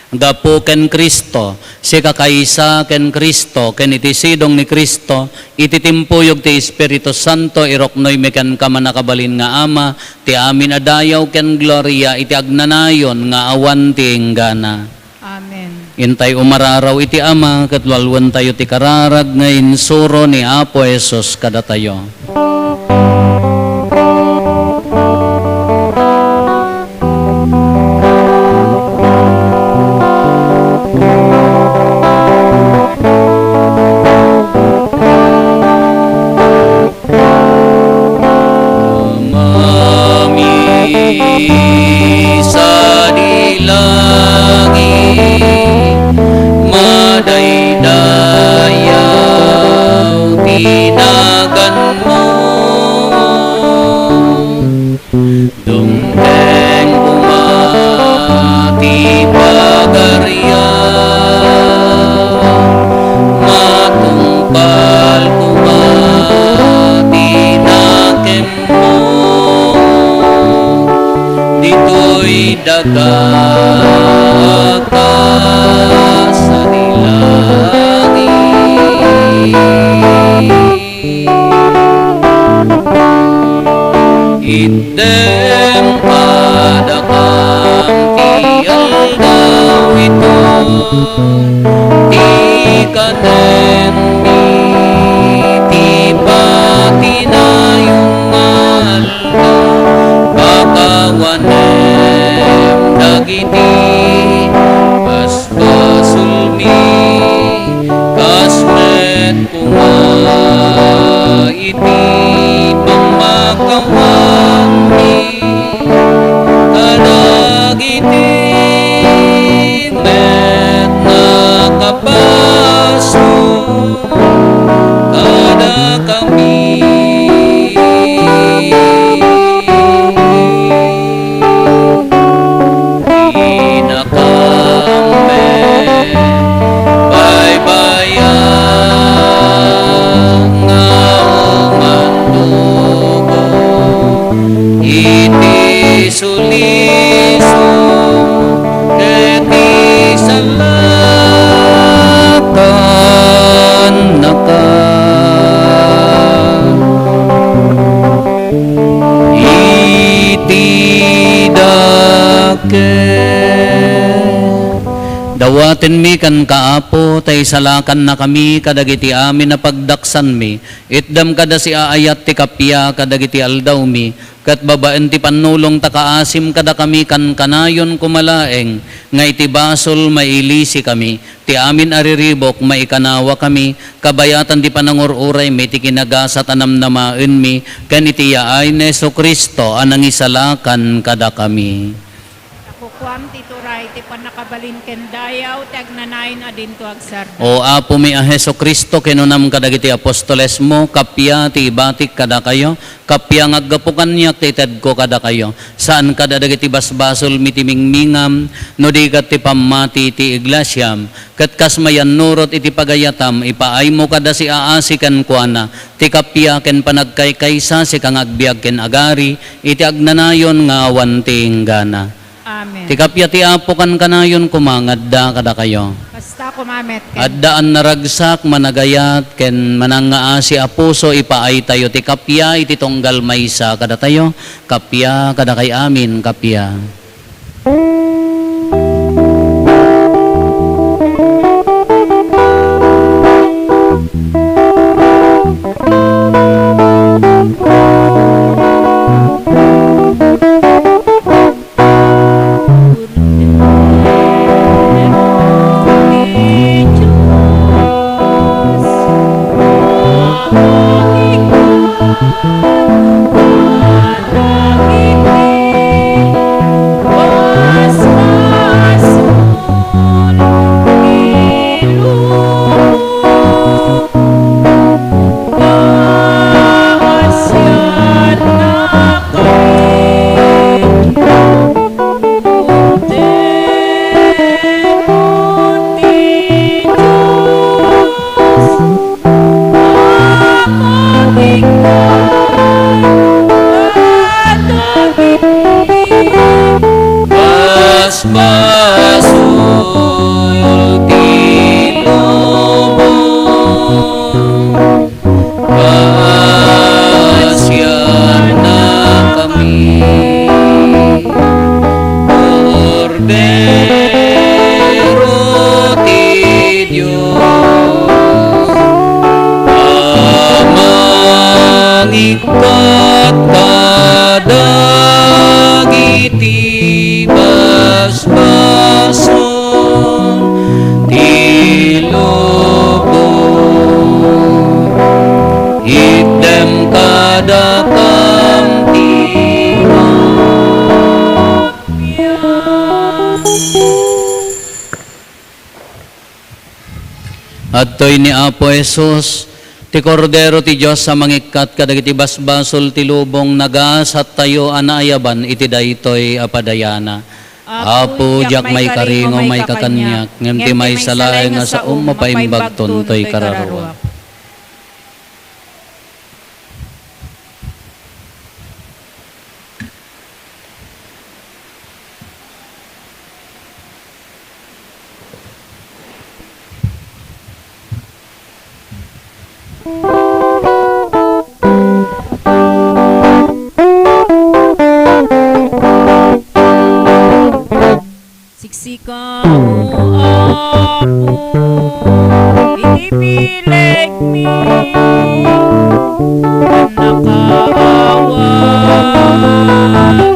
Gapu ken Cristo, sikakaysa ken Cristo, ken iti sidong ni Cristo, iti timpuyog ti Espiritu Santo, iruknoymi kenka, mannakabalin nga Ama, ti amin a dayaw ken gloria iti agnanayon nga awan ti inggana. Amen. Intay umararaw iti Ama, ket walwentayo ti kararag nga insuro ni Apo Jesus kadatayo. Amami sadi langit, madaydayaw ti naganmo. Dumteng koma ti pagarian, matungpal koma ti nakemmo ditoy daga a kas di langit. Itdem kadakam ti aldaw itoy, ti kanenmi ti patinayon nga aldaw, pakawanem dagiti basbasolmi, kas met koma iti pamakawanmi kadagiti met nakapasol kadakami. Inakam met baybay-an nga umandugo iti sulisog ket isalakannaka iti dakes. Dawatenmi kenka, Apo, ta isalakannakami kadagiti amin a pagdaksanmi. Itdem kada siaayat ti kappia kadagiti aldawmi, ket babaen ti pannulong ta kaasim kadakami, kankanayon koma laeng nga iti basol mailisikami. Ti amin a riribuk, maikanawakami, kabayatan ti panangur-uraymi, ti kinagasat a namnamaenmi, ken iti yaay ni Jesu-Cristo a nangisalakan kadakami. Kuam ti turay ti pannakabalin ken dayaw ti agnanayon a dinto agsardeng. O Apomi a Jesu-Cristo, kinunam kadagiti apostolesmo, kappia ti ibatik kadakayo, kappia nga aggapu kaniak ti itedko kadakayo. Saan kada dagiti basbasolmi ti mingmingam, no di ket ti pammati ti iglesiam. Ket kas mayannurot iti pagayatam, ipaaymo kada siaasi kenkuana ti kappia ken panagkaykaysa, sika nga agbiag ken agari iti agnanayon nga awan ti inggana. Amen. Ti kappia ti Apo kankanayon koma nga adda kadakayo. Kasta koma met kenka. Addaan naragsak, managayat, ken manangngaasi a puso, ipaaytayo ti kappia iti tunggal maysa kadatayo. Kappia kadakay amin, kappia. Basbasol ti lubong, pasiannakami, Kordero ti Dios, a mangikkat kadagiti basbason ti lubong. Itdem kadakam ti Adtoy ni Apo Jesus, ti Kordero ti Dios a mangikkat kadagiti basbasol ti lubong. Nagasattayo a naayaban iti daytoy a padayana. Apo, diak maikari nga umay ka kaniak, ngem ti maysa laeng nga saom mapaimbagton toy kararuak. Siksika, O Apo, iti bilegmi, pannakaawan,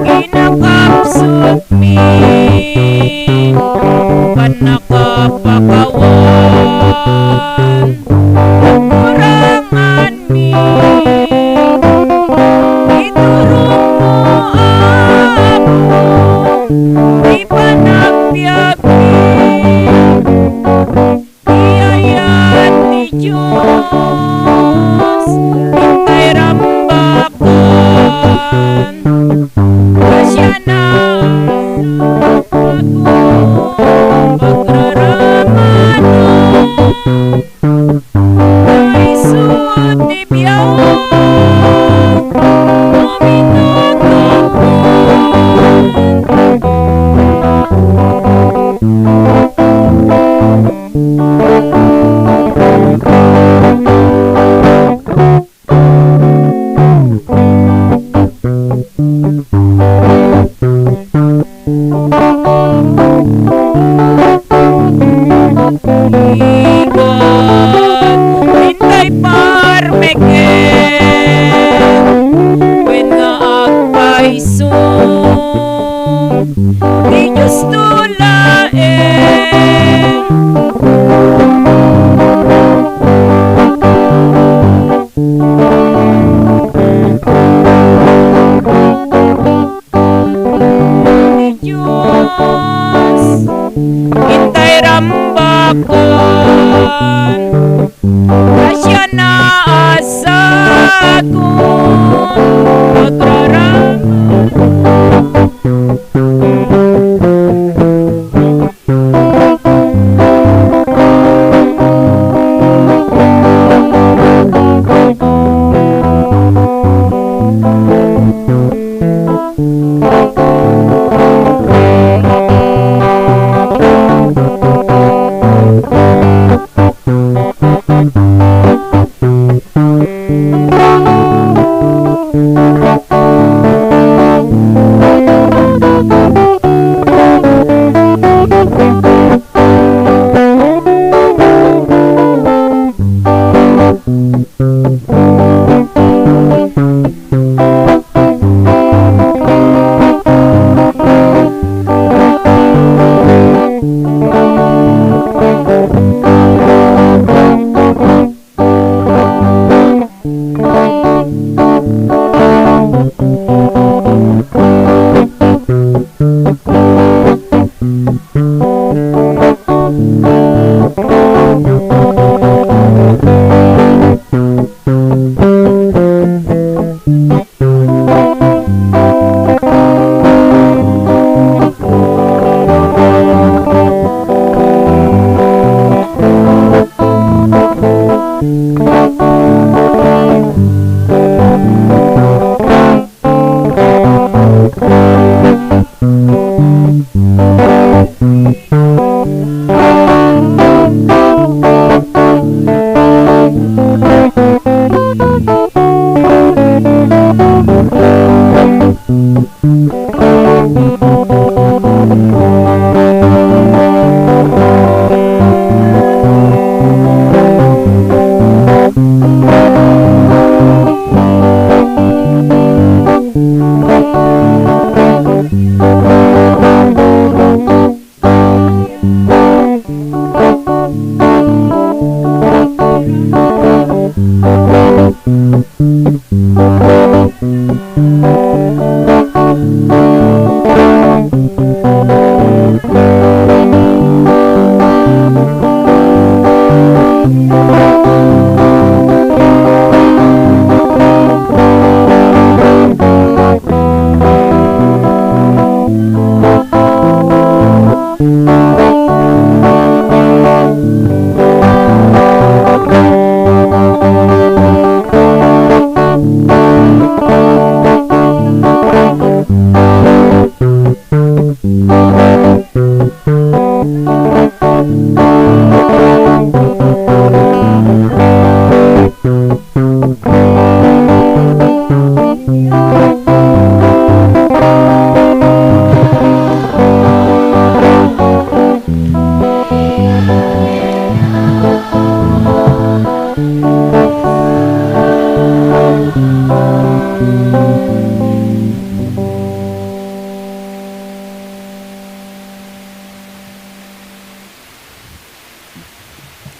kinakapsutmi, pannakapakawan, kurangan mi. Iturongmo, Apo, ti panagbiagmi. Siasakon, ta siasakon, agraman.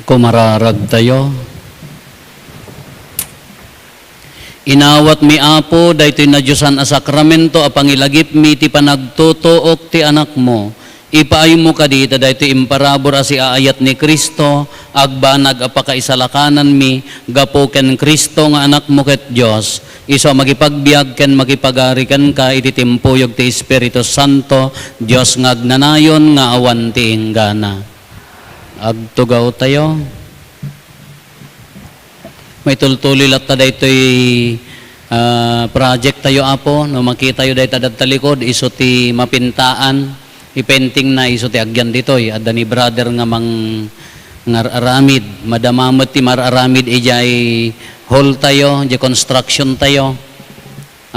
Kumararagtayo. Inawatmi, Apo, daytoy nadiosan a sakramento a pangilagipmi iti panagtutuok ti Anakmo. Ipaaymo kadi ta daytoy imparabur a siaayat ni Cristo, agbanag a pakaisalakananmi gapu ken Cristo nga Anakmo ket Dios, isu a makipagbiag ken makipagari kenka iti timpuyog ti Espiritu Santo, Dios nga agnanayon nga awan ti inggana. Agtugawtayo. Maitultuloy latta daytoy, ah, project tayo, Apo, no makitayo dayta dadta likod, isu ti mapintaan, ipainting na isu ti agyan ditoy. Adda ni brother nga mang-, ngar-aramid, madama met ti mar-aramid idiay hall tayo, idiay construction tayo.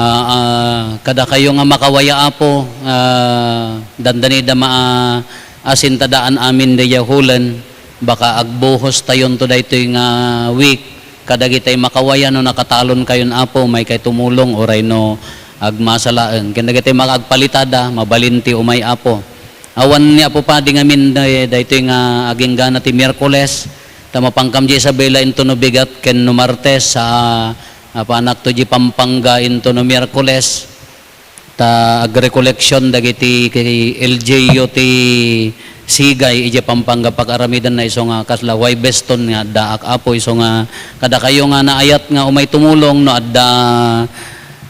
Ah, ah, kadakayo nga makawaya, Apo, ah, dandani da maasinta daan amin daydiay hulen, baka agbuhos tayonto daytoy nga week, kadagitay makawaya no nakatalon kayon, Apo, maikay tumulong, uray no agmasa laeng. Ken dagitay makaagpalitada, mabalin ti umay, Apo. Awan ni Apo Padi ngamin day-, daytoy nga aginggana ti Miyerkules, ta mapankam di Isabela into no bigat ken no Martes, ah, Apanak to di Pampanga into no Miyerkules, ta agrecollection dagiti L G U ti sigay idiay pampangga pag-aramidenna isu nga kasla way beston nga addaak, Apo, isu nga kadakayo nga naayat nga umay tumulong no adda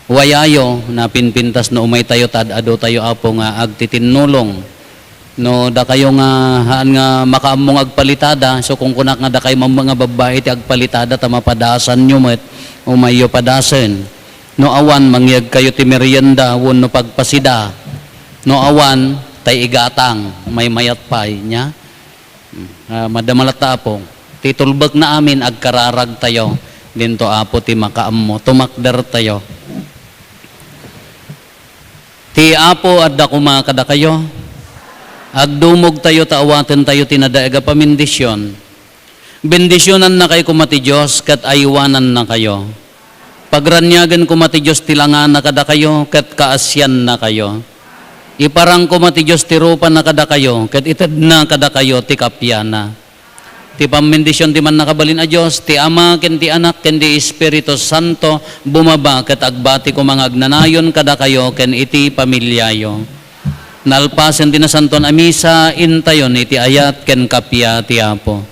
wayayo, napinpintas no umaytayo ta ad-adu tayo, Apo, nga agtitinnulong. No dakayo nga haan nga makaammo nga agpalitada, isu kunkunak nga dakayo mammo nga babbai ti agpalitada ta mapadasanyo met, umayyo padasen. No awan, mangyegkayo ti merienda wenno pagpasida. No awan, tay igatang, maymayat pay, nia? Hmm. Ah, madama latta, Apo. Ti tulbekna amin, agkararagtayo. Dinto, Apo, ti makaammo. Tumakdertayo. Ti Apo adda koma kadakayo. Agdumogtayo ta awatentayo ti nadaig a pamendisyon. Bendisionannakayo koma ti Dios ket aywanannakayo. Pagraniagen koma ti Dios ti langana kadakayo ket kaasiannakayo. Iparang koma ti Dios ti rupana kadakayo ket itedna kadakayo ti kapiana. Ti pammendision ti Mannakabalin a Dios, ti Ama, ken ti Anak, ken ti Espiritu Santo, bumaba ket agbati koma nga agnanayon kadakayo ken iti familiayo. Nalpasen ti Nasantoan a Misa, intayon iti ayat ken kappia ti Apo.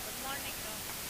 Good morning, Doc.